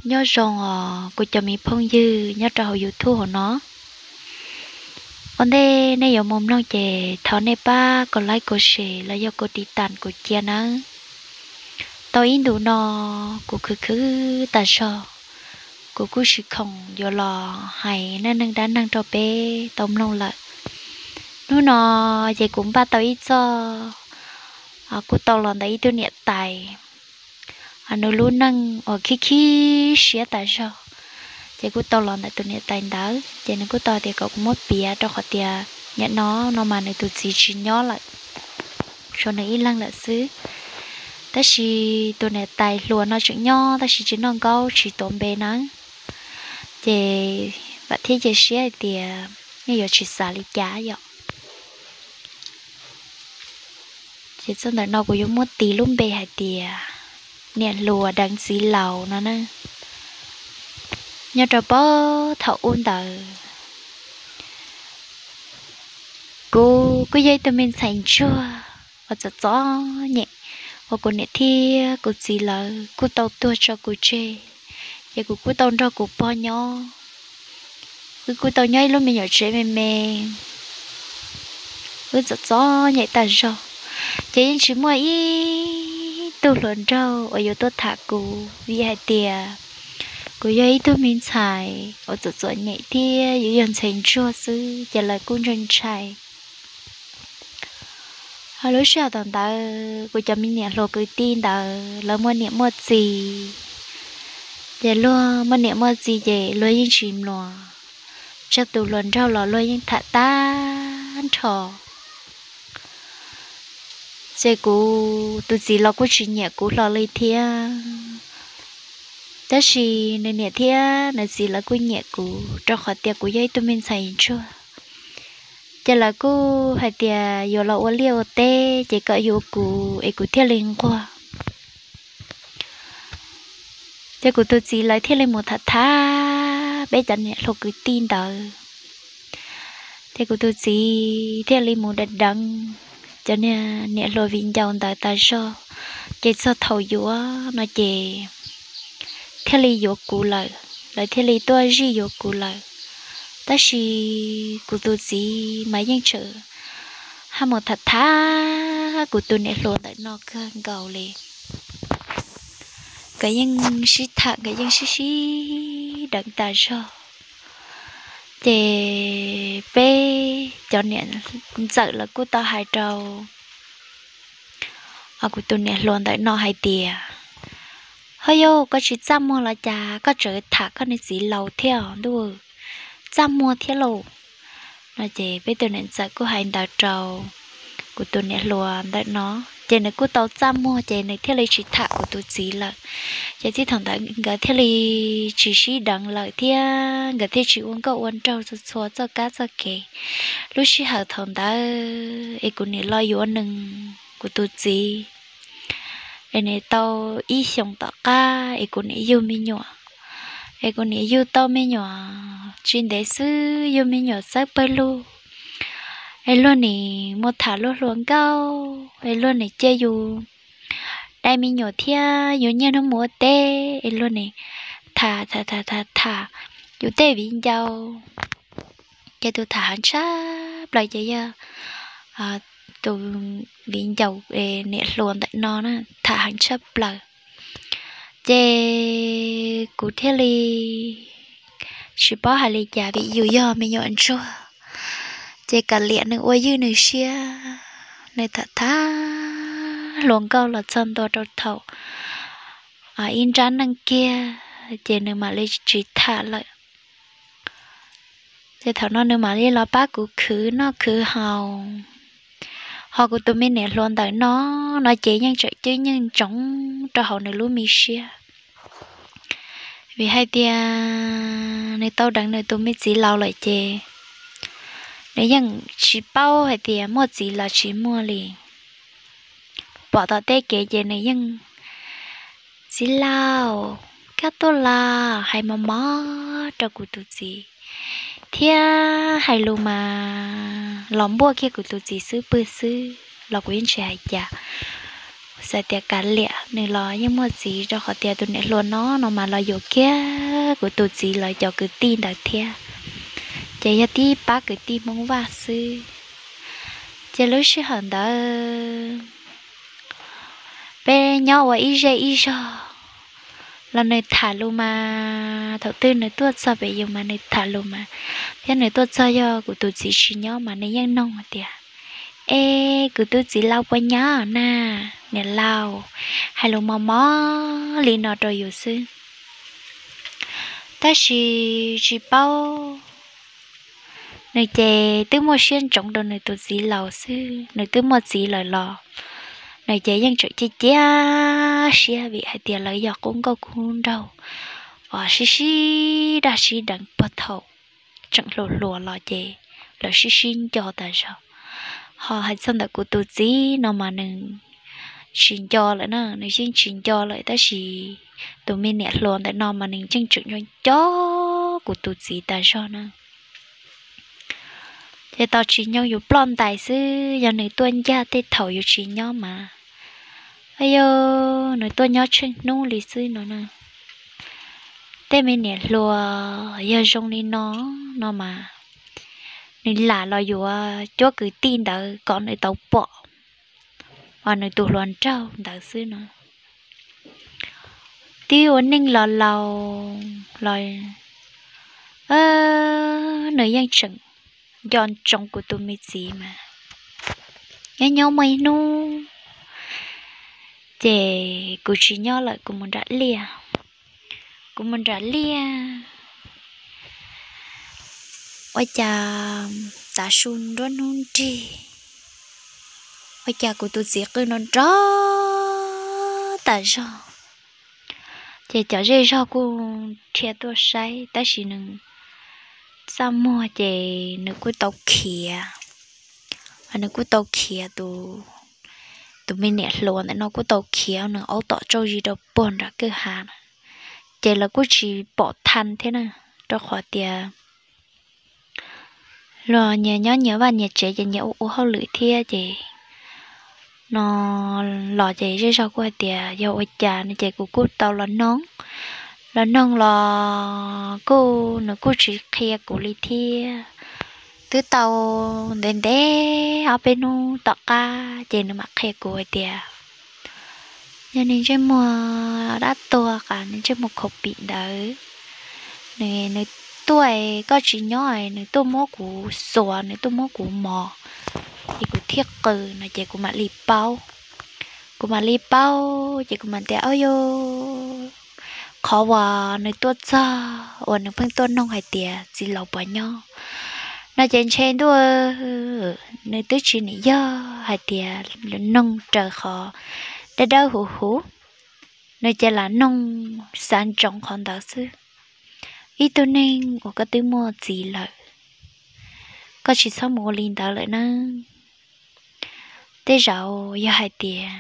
Nyob zoo os kuv cov me phooj ywg nyob rau hauv YouTube hauv no. Ua ntej nej yuav mus mloog ces thov nej pab kos like kos share los yog kos tiv tas kuv cia nawb. Tau ib ntus no kuv khwv khwv tas zog, kuv kuj tsis khoom yuav los hais neej neeg dab neeg rau peb tau mloog lawm. Hnub no ces kuv npaj tau ib txoj kuj tau los ntawm ib tug niam tais, nws lub neej uas khib khib siab tas zog. Ces kuj tau los ntawm tus niam tais ntawd ces nws kuj tau tias kom kuv muab piav rau qhov tias nim no no mas nws tus txiv tsis nyob lawm, tshuav nws ib leeg lawm xwb. Tab sis tus niam tais hluas no tseem nyob tab sis tsis noj nkaub tsis tuav npe nawb. Ces vam thiab cia siab hais tias nej yuav tsis xav li cas yom. Ces txoj ntawm no kuv yuav muab tis lub npe hais tias niam hluas deev txiv laus no na. Nyob rau puag thaum ub ntawd, kuv kuj yog ib tug me ntxhais ntsuag uas txom txom nyem, uas kuv niam thiab kuv txiv lawv kuj tau tuag tso kuv tseg, ces kuv kuj tau nrog kuv pog nyob. Wb kuj tau nyob ib lub me nyuam tsev me me, wb txom txom nyem tas zog. Ces yeej tsis muaj ib tug hluas nraug uas yuav tuaj tham kuv vim hais tias kuv yog ib tug me ntxhais uas txom txom nyem thiab yuav yog ntxhais ntsuag xwb ces lawv kuj ntshai ntshai. Ho lub sij hawm thaum ntawd kuv cov me niam hluas kwv tij ntawd lawv muaj niam muaj txiv, ces luag muaj niam muaj txiv ces luag yeej tsis mluas, tsawg tus hluas nraug los luag yeej tham tag nrho. Ces kuv tus txiv los kuj tsis nyiam kuv hlo li thiab. Tab sis nws niam thiab nws txiv lawv kuj nyiam kuv rau qhov tias kuv yog ib tug me ntxhais ntsuag. Ces lawv kuj hais tias yuav los ua liaj ua teb ces kom yuav kuv es kuv thiaj li nquag. Ces kuv tus txiv lawv thiaj li mus tham tham peb cov niam hluas kwv tij ntawd. Ces kuv tus txiv thiaj li mus deev deev cov niam hluas viv ncaus ntawd tas zog. Ces txog thaum yuav no ces thiaj li yuav kuv lawm, lawv thiaj li tuaj zij yuav kuv lawm. Tab sis kuv tus txiv mas yeej tseem haj mus tham tham kuv tus niam hluas ntawm no kawg nkaus li. Nkawd yeej sib tham, nkawd yeej sib sib deev tas zog. Ces peb cov niam ntxawm lawv kuj tau hais rau kuv tus niam hluas ntawm no hais tias, ho yog koj tsis txaj muag los cas koj tseem tham koj niag txiv laus thiab os ntuj, txaj muag thiab lauj. No ces peb tus niam ntxawm kuj hais ntawd rau kuv tus niam hluas ntawm no, ces nws kuj tau txaj muag ces nws thiaj li tsis tham kuv tus txiv lawm. Ces txij thaum ntawd nkawd thiaj li tsis sib deev lawm thiab nkawd thiaj tsis ua nkauj ua nraug txhua txhua txoj kab txoj kev. Lub sij hawm thaum ntawd es kuv niam los yuav nws, kuv tus txiv, es nws tau ib xyoos tom qab es kuv niam yug me nyuam. Es kuv niam yug tau me nyuam tsis ntev xwb yug me nyuam txawb pawg lug, es luag nim muaj tham luag hluas nkauj, es luag nim cia yus dai me nyuam thiab yus niaj hnub mus ua teb, es luag nim tham tham tham tham tham yus tej viv ncaus. Ces tus tham heev tshaj plaws ces yog tus viv ncaus niam hluas ntawm no na, tham heev tshaj plaws. Ces kuv thiaj li tsis paub hais li cas vim yus yog me nyuam ntsuag, ces kav liam nws ua ywj nws siab, nws tham tham hluas nkauj los txog ntua rau thaum ib nrab neej kiag ces nws mam li tsis tham lawm. Ces thaum no nws mam li los pab kuv khwv noj khwv haus. Ho kuv tus me niam hluas ntawm no, no ces yeej tseem cwb nyeej ntsoov rau hauv nws lub me siab, vim hais tias nws tau deev nws tus me txiv laus lawm ces nws yeej tsis paub hais tias muaj txiv los tsis muaj li. Pom tom tej kev ces nws yeej, txiv laus, koj tuaj los, hais mos mos rau kuv tus txiv, thiab hais lus mas los npuaj kiag kuv tus txiv xub pwg xwb los kuv yeej tsis hais cas. xav tias kav liam, nws los yeej muaj txiv, rau qhov tias tus niam hluas no no mas los yuav kiag kuv tus txiv lawv cov kwv tij ntawd thiab, ces yog tib pab kwv tij Hmoob Vaj xwb. Ces lub sij hawm ntawd peb nyob ua ib zej ib zog los nws tham lus mas thaum twg nws tuaj txog pem yus mas nws tham lus mas, thiab nws tuaj txog yog kuv tus txiv tsis nyob mas nws yeej nug tias, Es kuv tus txiv laus puas nyob na, niam laus? Hais lus mos mos li no rau yus xwb. Tab sis tsis paub, nws ces twb muaj siab ntsoov rau nws tus txiv laus xwb, nws twb muaj txiv lawm los nws ces yeej tseem cia cia siab vim hais tias lawv yog qub nkauj qub nraug uas sib sib daj sib deev puag thaum tseem hluas hluas los ces lawv sib sib nco tas zog. Ho hais txog ntawm kuv tus txiv no mas nws tsis nco lawm na, nws yeej tsis nco lawm, tab sis tus me niam hluas ntawm no mas nws yeej tseem nco nco kuv tus txiv tas zog na. Ces tos tsis nyoog yus ploj ntais xwb, yog nws tuaj ncaj tej thaum yus tsis nyob mas, a yog nws tuaj nyob tsheej hnub li xwb no na. Tej me niam hluas yog zoo li no no mas, nws lam los yuav cuab kwv tij ntawd kom nws tau pom, uas nws tus hluas nraug ntawd xwb no. Twb ua neej los laus los, nws yeej tseem nco ntsoov kuv tus me txiv mas. Nyob nyob muaj ib hnub ces kuv tsis nyob lawm, kuv mus nram liaj. Kuv mus nram liaj, ua cas tav su nruab hnub nrig, ua cas kuv tus txiv qw nrov nrov tas zog. Ces cov zej zog kuj dhia tuaj saib, tab sis nws txaj muag ces nws kuj tau khiav, nws kuj tau khiav, tus me niam hluas ntawm no kuj tau khiav nws aub tom tsauj zis rau puag nram kwj ha na. Ces lawv kuj tsis pom tha thiab na, rau qhov tias los nyias nyob nyias vaj nyias tsev ces nyias ua ua hauj lwm thiab ces no los ces zej zog kuj hais tias yog ua cas no ces kuv kuj tau los noog, los noog los kuj nws kuj tsis qhia kuv li thiab. Twb tau ntev ntev ob peb hnub tom qab ces nws mam qhia kuv hais tias yog nws ntsej muag dab tuag, nws ntsej muag khaus pim ntawd, nws tuaj, koj tsis nyob, nws tuaj muab kuv xuas, nws tuaj muab kuv mos, ces kuv thiaj qw no ces kuv mam li paub. Kuv mam li paub ces kuv mam tias, Au yog qhov uas nws tuaj txog uas nws pheej tuaj noog hais tias txiv laus puas nyob no ces ntshe ntuj, nws twb tsis nim yog hais tias noog raws qhov dawb dawb huv huv, nws ces lam noog xav ntsoov qhov ntawd xwb. Ib tug neeg uas koj twb muaj txiv lawm, koj tsis txhob mus ua li ntawd lawm nawb. Tej zaum yog hais tias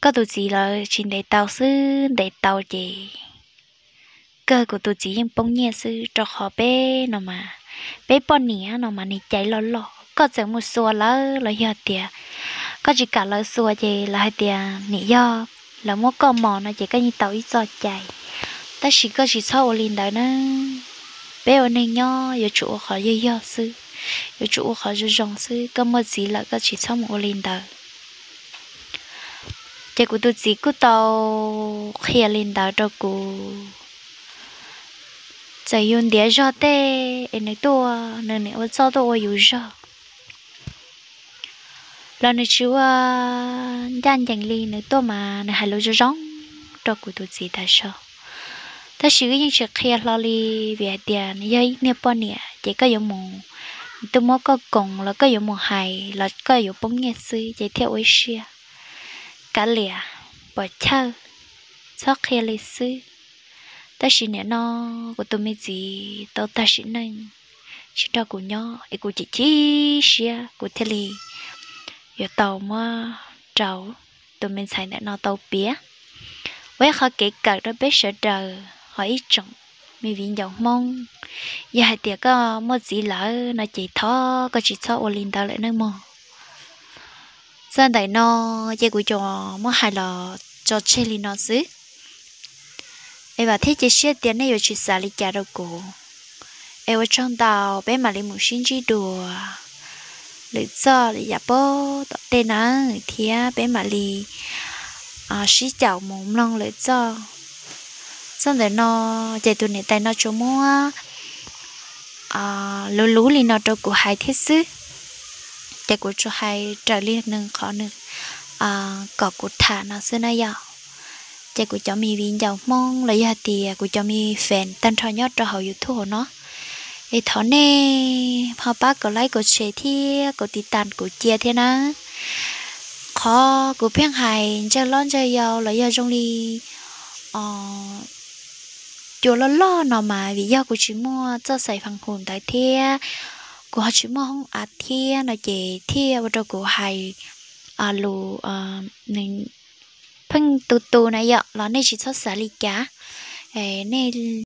koj tus txiv lawv tsis ntes tau xwb, ntes tau ces kawg kuv tus txiv yeej poob nyiaj xwb, rau qhov peb no mas, peb poj niam no mas nws cai loj loj, koj txawm mus xuas lawv los yog tias koj tsis kam lawv xuas ces lawv hais tias nim yog lawv muab koj mos no ces koj yeej tau ib txoj cai. Tab sis koj tsis txhob ua li ntawd na. Peb ua neeg nyob yuav tsum ua qhov yog yog xwb, yuav tsum ua qhov zoo zoo xwb. Koj muaj txiv lawm koj tsis txhob mus ua li ntawd. Ces kuv tus txiv kuj tau qhia li ntawd rau kuv. Txawm yus ntiav zog tej es nws tuaj, nws nim ua txoj tuaj ua yus zog los nws tsis ua ncaj ncees li, nws tuaj mas nws hais lus zoo zoo rau kuv tus txiv tas zog. Tab sis wb yeej tsis qhia hlo li, vim hais tias nws yog ib niag poj niam ces koj yuav mus, nws tuaj muab koj koom los koj yuav mus hais los koj yuav poob nyiaj xwb ces thiaj ua ib siab kav liam, pom chawj, txhob qhia li xwb. Tab sis nim no kuv tus me txiv tau tag sim neej tsis nrog kuv nyob es kuv chim chim siab, kuv thiaj li yuav tau muab rau tus me ntxhais ntawm no tau piav ua ib qho kev kawm rau peb sawv daws ho ib tsoom me viv ncaus Hmoob. Yog hais tias koj muaj txiv lawm no ces thov koj tsis txhob ua li ntawd lawm nawb mog. Txoj ntawm no ces kuv cov muab hais los tso tseg li no xwb. Es vam thiab cia siab tias nej yuav tsis xav li cas rau kuv. Es ua tsaug ntau, peb mam li mus sib ntsib dua lwm txoj li yam pab tom tej na, thiab peb mam li sib caum mus mloog lawm txoj. Txoj ntawm no ces tus niam tais no tsuas muab luv luv li no rau kuv hais thiab xwb. Ces kuv tsuas hais raws li nws qhov nws kom kuv tham no xwb na yom. Ces kuv cov me viv ncaus Hmoob los yog tias kuv cov me fans tag nrho nyob rau hauv YouTube no, es thov nej ho pab kaum like kaum share thiab kaum tiv tas kuv cia thiab na. Qhov kuv pheej hais ntsawg loj ntsawg yau los yog zoo li cua loj loj no mas vim yog kuv tsis muaj txoj xaim fam hum ntawd thiab kuv ho tsis muaj hoob av thiab no ces thiaj ua rau kuv hais lus pheej tu tu na yom, los nej tsis txhob xav li cas. Nej